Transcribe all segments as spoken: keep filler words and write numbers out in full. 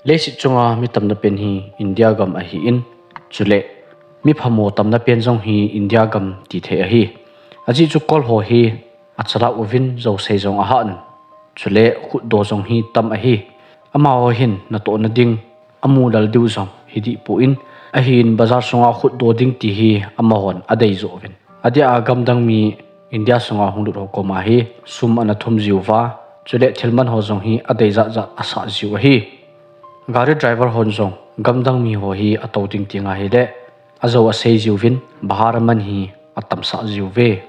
Leiset chunga mi tamna pen hi India gam ahin, chule mi phamo tamna pen jong hi India gam ti thei ahi. Ajeh chu Kol ho hi achalak uvin jousei jong ahah un, chule khutdoh jong hi tam ahi. Amaho hin natohna ding amu lal diu jong hi dih poi, ahin bazar sunga khutdoh ding ti hi amahon adei joh uvin. Adeh a gamdang mi India sunga hung lut ho koma hi sum ana thum jiuva, chule thil man ho jong hi adei jat jat asah jiu ahi. Gari driver hon jong gamdang mi ho hi atou ding ti nga hile, ajou asei jiuvin, bahar aman hi atamsah jiuve.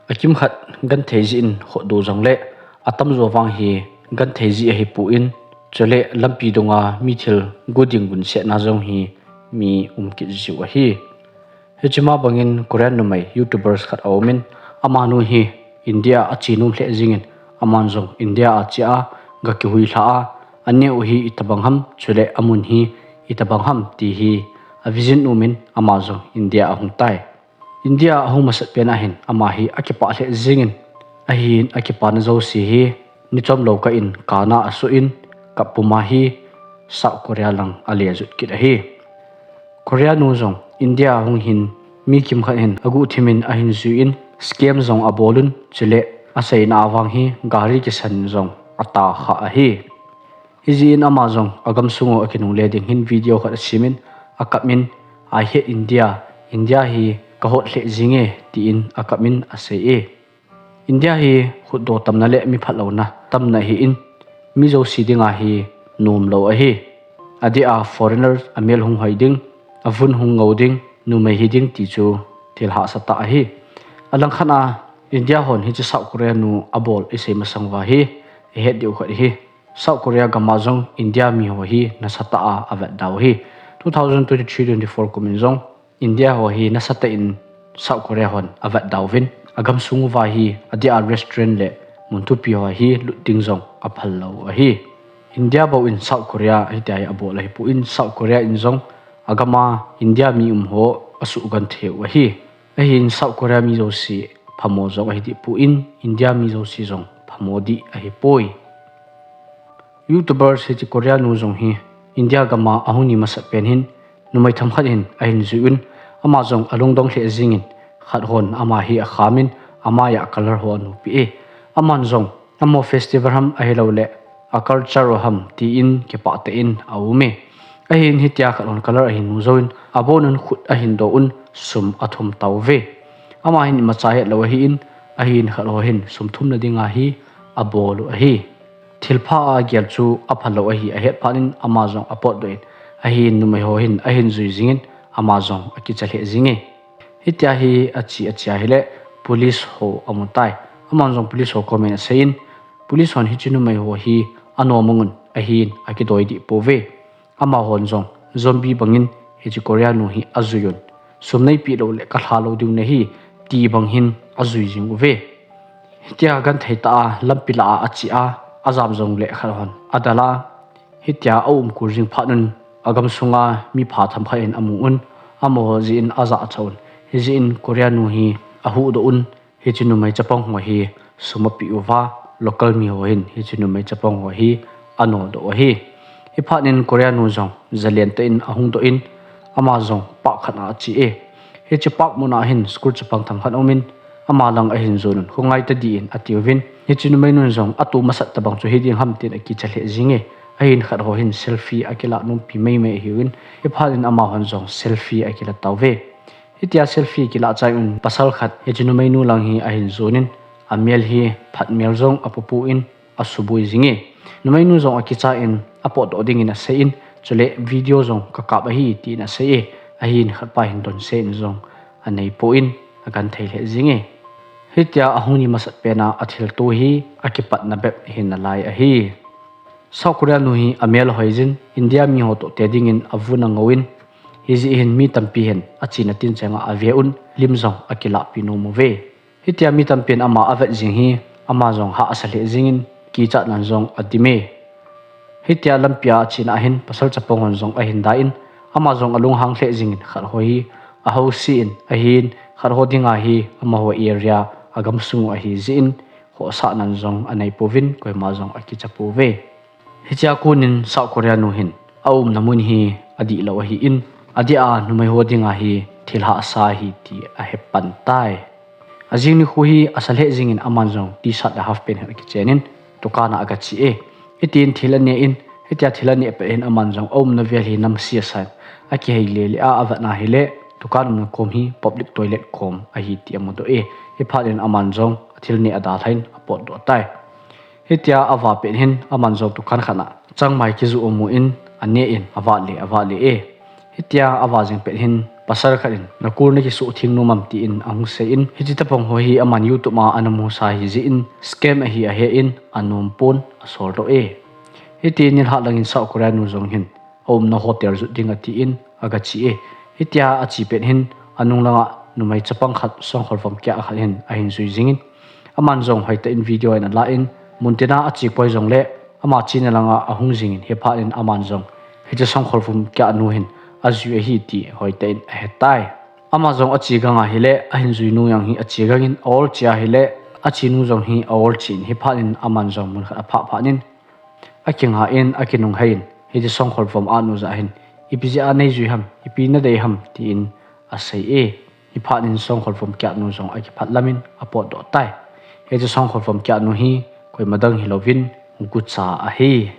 Akimkhat genthei jeh in khutdoh jongle, atamjo vang hi genthei jeh ahipoi, chule lampi dunga mi thil gu ding gunsetna jong hi mi um kit jiu ahi. Hiche ma bangin Korean numei YouTubers khat aumin, amanu hi India a che nom lheh jengin, aman jong India a che a, ga kihuilha a, aneo hi itobang ham, chule amun hi itobang ham ti hi avision umin, ama jong India ahung tai. India ahung masat pen ahin, ama hi akipah lheh jengin, ahin akipana jouse hi nichom lou kah in kana asoh in, kap puma hi South Korea lang ale jut kit ahi. Korea nu jong India ahung hin mi kimkhat hin aguhthim in ahin jui in, scam jong abol un, chule aseina a vang hi gari kisan jong ata kha ahi. Hijeh in ama jong agamsung u akinungle ding hin video khat asemin, akap in, "I hate India, India hi kahot lheh jenge," tin akap in asei e. India hi khutdoh tamna le mi phatlouna tamna ahin, mi jouse dinga hi nom lou ahi. Adeh a foreigner amel hung hoi ding, avun hung ngou ding, numei hi ding ti chu thil hahsa tah ahi. Alangkhat a India hon hiche South Korea nu abol isei masang uva hi ihet diu khat hi, South Korea gam a jong India mi ho hi nasatah a avetda u ahi. Two thousand twenty-three twenty-four kum in jong India ho hi nasatah in South Korea hon avetda uvin, agamsung uva hi adeh a restaurant le mun thupi ho hi lut ding jong aphal lou u ahi. India bou in South Korea hitia hi abol ahipoi, South Korea in jong agam a India mi um ho asuh genthei u ahi. Ahin South Korea mi jouse phamo jong ahi dih poi, India mi jouse jong phamo dih ahipoi. YouTubers hiche Korea nu jong hi India gam a ahung ni masat pen hin, numei themkhat hin ahin jui un, ama jong alungdong lheh jengin, khat hon ama hi akhamin, ama a color ho anopi e. Aman jong amaho festival ham ahilouleh a culture u ham tin kipah tah in aum e. Ahin hitia khat hon color ahin nu jouvin, abon un khut ahin doh un, sum athum tauve. Ama hin imacha hetlou ahin, ahin khat ho hin sum thumna dinga hi abol u ahi. Thilpha a agel chu aphalou ahi ahet phat in, ama jong apotdoh in, ahin numei ho hin ahin jui jingin, ama jong akicha lheh jinge. Hitia hi ache ache ahile, police ho amu tai. Aman jong police ho koma aseiyin, police hon hiche numei ho hi anom un, ahin akidoi dih pouve. Amahon jong zombie bangin hiche Korea nu hi ajui un, sum neipeh lou le kalha lou diu nahi, ti bang hin ajui jing uve. Hitia genthei tah a lampi lah a ache a, ajam jongle khat hon adal a, hitia aum kul jing phat un, agamsunga mipha themkhat in amu un, amaho jeh in ajachat un, hijeh in Korea nu hi ahuhdoh un, hiche numei chapang ho hi sum apeh uva, local mi ho hin hiche numei chapang ho hi anodoh u ahi. Hiphat in Korea nu jong jalen tah in ahung doh in, ama jong park khat a ache e. Hiche park mun a hin school chapang themkhat aumin, ama lang ahin jon un, khongai tadih in atiuvin, hiche numei nun jong atu masat tobang chu hiding ham tin akicha lheh jinge. Ahin khat ho hin selfie akilah nompi meimei ahiuvin, hiphat in amahon jong selfie akila tauve. Hitia selfie akilah chai un, pasal khat hiche numeinu lang hi ahin jonin, amel hi phatmel jong apupu in asuboi jinge. Numeinu jong akicha in apotdoh dingin aseiyin, chule video jong kakap ahi tin aseiye. Ahin khatpa hin donse in jong aneipon, agenthei lheh jinge. Hitia ahung ni masat pena athilto hi akipatna bep hi nalai ahi. South Korea nu hi amel hoijin, India miho toh te dingin avun angouvin, hijeh hin mi tampi hin achena tincheng a aveuvin, lim jong akilahpi nomuve. Hitia mi tampin ama avet jing hi, ama jong hahsa lheh jingin, kichatnan jong adime. Hitia lampia achena hin pasal chapang hon jong ahin dan, ama jong alunghang lheh jingin khat ho hi ahousen ahin, khat ho dinga hi amaho area agamsung ahijeh in, khohsahnan jong aneipouvin, koima jong akichapouve. Hichea konin South Korea nu hin aumna mun hi adihlou ahin, adeh a numei ho dinga hi thil hahsa ahi ti ahepan tai. Ajing nikho hi asa lheh jingin aman jong T-shirt le half pant hin akichen in dukan a agache e. Hitin thil ane in, hitia thil aneh pet hin aman jong aumna vel hi namse asan, akihei lele a, avetna hile dukan umna kom hi public toilet kom ahi ti amudoh e. Hiphat in aman jong athil neh adalhan apotdoh tai. Hitia ava pet hin aman jong dukan khat a changmai kijoh amun, ane in, avat le, avat le e. Hitia ava jing pet hin pasal khat in, "Nakul nakisoh theng nom am?" tin ahung seiyin, hiche tobang ho hi aman YouTube a ana musa ahi jeh in, scam ahi ahen, anom pon, asoldoh e. Hitin nilhah langin South Korea nu jong hin aumna hotel jot ding atin agache e. Hitia ache pet hin anung langa numei chapang khat, songkhol vom kiah khat hin ahin jui jingin, aman jong hoitah in video in alan, muntina ache koi jongle ama chena langa ahung jingin, hiphat in aman jong hiche songkhol vom kiah nu hin ajui ahi ti hoitah in ahetai. Ama jong ache ganga hile, ahin jui nu jong hi ache gangin, a-ol che ahile, ache nu jong hi a-ol chen, hiphat in aman jong mun khat aphah phat in, akinga in, akinunghei in, hiche songkhol vom a nu jah hin, "Ipi jeh a neijui ham, ipi nadei ham?" tin asei e. Hiphat in songkhol vom kiah nu jong akiphat lamin apotdoh tai. Hiche songkhol vom kiah nu hi koima dang hilouvin gucha ahi.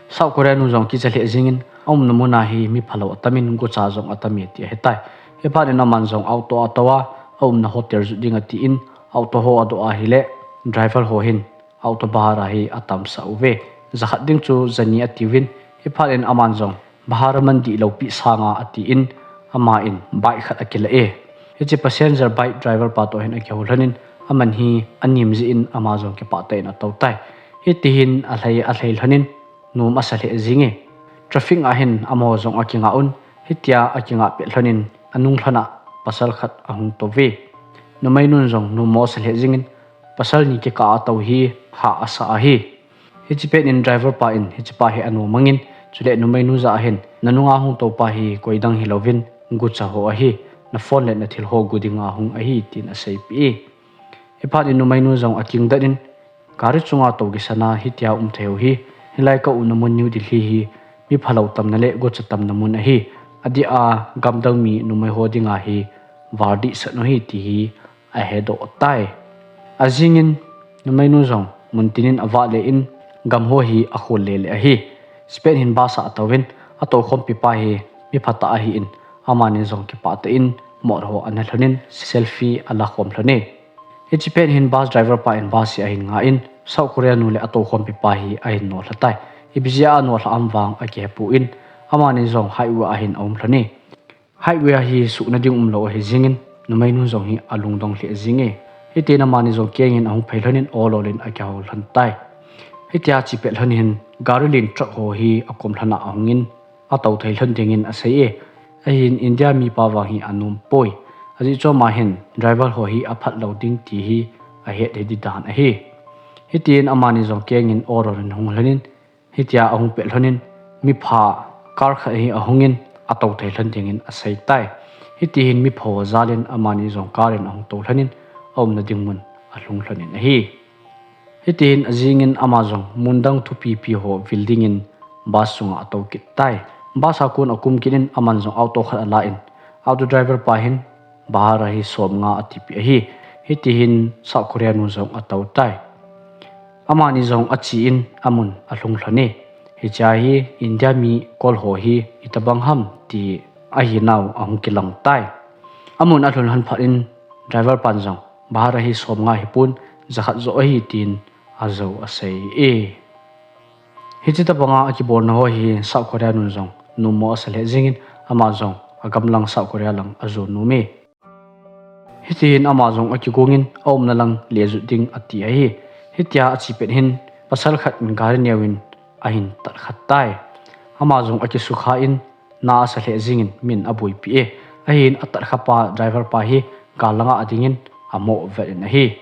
South Korea nu jong kicha lheh jingin, aumna muna hi mi phalou atamin gucha jong atame ti ahetai. Hiphat in aman jong auto atou a, aumna hotel jot ding atin, auto ho adoh ahile, driver ho hin auto bhara hi atamsah uve. Jakhat ding chu jani atiuvin, hiphat in aman jong bhara man dihlou pi sanga atin, aman bike khat akila e. Hiche passenger bike driver pa toh hin akihou lhonin, aman hi anem jeh in ama jong kipah tah in atou tai. Hitihin alhai, alhai lhonin, nom asa lheh jinge. Traffic a hin amaho jong akinga un, hitia akinga pet lhonin, anung lhona pasal khat ahung tou ve. Numei nun jong nom asa lheh jingin, pasal ni kikah a tou hi hah asa ahi. Hiche pet in driver pa in hiche pa hi anom angin, chule numei nu jah hin, "Nanunga hung tou pa hi koi dang hilouvin gucha ho ahi, na phone le na thil ho gu dinga hung ahi," tin aseipeh e. Hiphat in numei nu jong akingdet in, "Gari chunga tou kisana hitia um thei u hi, hilai ka umna mun New Delhi hi mi phalou tamna le gucha tamna mun ahi, adeh a gamdang mi numei ho dinga hi vardih sah u hi," ti hi ahedoh tai. Ajingin numei nu jong muntin in avat le in, gam ho hi akhol lele ahi. Hiche pet hin bus a atouvin, atou khompi pa hi mi phatah ahin, amani jong kipah tah in mot ho ana lhonin selfie ala khom lhon e. Hiche pet hin bus driver pa in bus hi ahin nga in, South Korea nu le atou khompi pa hi ahin nohlha tai. Ipi jeh a anohlha am vang akihepon, amani jong highway a hin aum lhon e. Highway a hi suhna ding umlou ahi jingin, numei nu jong hi alungdong lheh jinge. Hitin amani jong kengin ahung phei lhonin, ol ol in akihou lhon tai. Hitia che pet lhon hin, gari len truck ho hi akom lhon a ahungin, atou thei lhon dingin asei e. Ahin India mipa vang hi anom poi. Ajeh chu ama hin driver ho hi aphat lou ding ti hi ahet hidi dan ahi. Hitin amani jong kengin ol ol in hung lhonin, hitia ahung pet lhonin, mipha car khat hi ahungin, atou thei lhon dingin asei tai. Hitihin mipha ho jalin amani jong car in ahung tou lhonin, aumna ding mun alhung lhonin ahi. Hitihin ajingin ama jong mundang thupipi ho vil dingin bus chunga atou kit tai. Bus a kon akum kit in aman jong auto khat alan, auto driver pa hin bhara hi som nga atipeh ahi. Hitihin South Korea nu jong atou tai. Amani jong achen amun alhung lhon e. Hichea hi India mi kol ho hi itobang ham ti ahinau ahung kilang tai. Amun alhun lhon phat in driver pan jong, "Bhara hi som nga hipon, jakhat joh ahi," tin ajou asei e. Hiche tobanga akibolna ho hi South Korea nun jong nom mo asa lheh jingin, ama jong agamlang South Korea lang ajon nom e. Hitihin ama jong akigongin aumna lang lejut ding ati ahi. Hitia ache pet hin pasal khat in gari neovin ahin tatkha tai. Ama jong akisukha in na asa lheh jingin min aboipi e. Ahin atatkha pa driver pa hi gal langa adingin amo vet in ahi.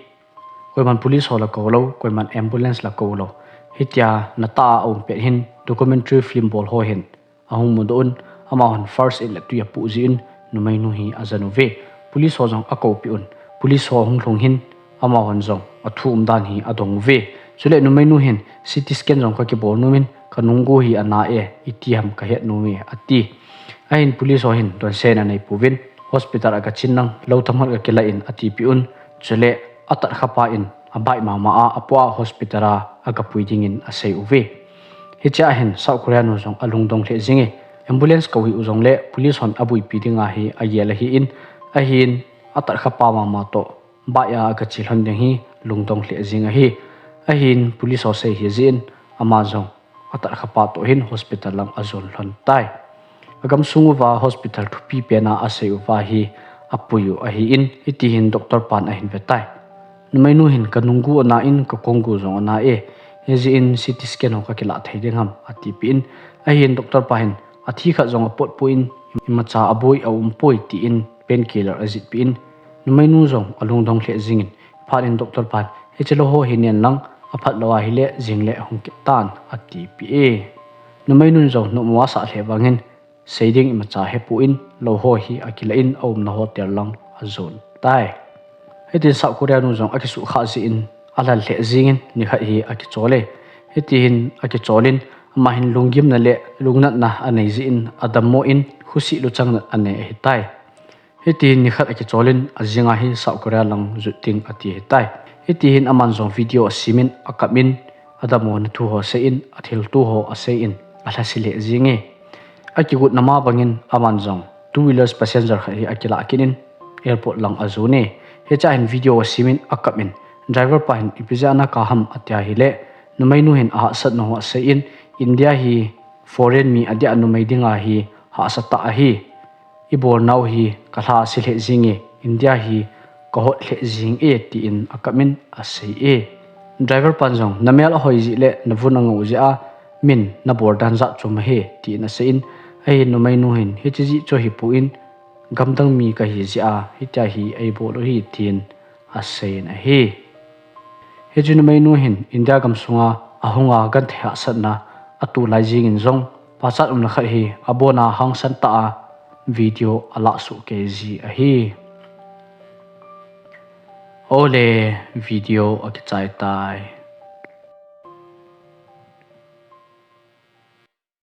Koiman police ho la kou lou, koiman ambulance la kou lou. Hitia natah a aum pet hin documentary film bol ho hin ahung mudoh un, amahon first aid le tui apoh jeh in numeinu hi ajan uve. Police ho jong akoupeh un, police ho ahung lhung hin amahon jong athu umdan hi adong uve. Chule numeinu hin C T scan jong kakibol nom in, kanunggu hi ana e, iti ham kahet nom e, ati. Ahin police ho hin donse anei pouvin, hospital a gachin lang, lou tamkhat gakila in atipeh un, chule atatkhapa in abike mama a apoh a hospital a agapui dingin asei uve. Hichea hin South Korea nu jong alungdong lheh jing e, ambulance kou hih u jongle police hon abuipi dinga hi agel ahin, ahin atatkhapa mama toh bike a agache lhon ding hi lungdong lheh jing ahi. Ahin police ho sei hijeh in ama jong atatkhapa toh hin hospital lang ajon lhon tai. Agamsung uva hospital thupi pena asei uva hi apui u ahin, hitihin doctor pan ahin ve tai. Numeinu hin kanunggu ana in kakonggu jong ana e, hijeh in C T scan ho kakilah thei ding ham, atipeh in, ahin doctor pa hin athi khat jong apot poi, imacha aboi aumpoi tin painkiller ajihpeh in, numeinu jong alungdong lheh jingin, phat in doctor pan, hiche lou ho hi nen lang, aphat lou ahile jingle hung kit tan, atipeh e. Numeinun jong nomo asah lheh vangin, sei ding imacha hepon, lou ho hi akilah in aumna hotel lang ajon tai. Hitin South Korea nu jong akisukha jeh in alhal lheh jingin nikhat hi akichol e. Hitihin akicholin, ama hin lunggimna le lungnatna anei jeh in adammo in khosih luchang nat anei ahitai. Hitihin nikhat akicholin ajinga hi South Korea lang jot ding ati ahitai. Hitihin aman jong video asimin akap in, adammo na thu ho asei in, athilto ho asei in, alhase lheh jing e. Akigotna ma bangin aman jong two wheelers passenger khat hi akilah kit in airport lang ajon e. Hichea hin video asimin akap in, driver pa hin ipi jeh a nakap ham atia ahile, numeinu hin ahahsatna ho asei in, India hi foreign mi adia numei dinga hi hahsa tah ahi. Ibolnau hi kalhase lheh jing e, India hi kahot lheh jing e, tin akap in asei e. Driver pan jong, namel ahoi jeh le navun angou jeh a min nabol dan jat chu ahi, tin asei in, ahin numeinu hin, hiche jeh chu ahipon, gamdang mi kahi jeh a hitia hi eibol u ahi, tin asei in ahi. Hiche numeinu hin India gamsunga ahunga genthei hahsatna atoh lai jingin jong, pachat umna khat hi abona hangsan tah a video alah soh kei ji ahi. Ole, video akichai tai.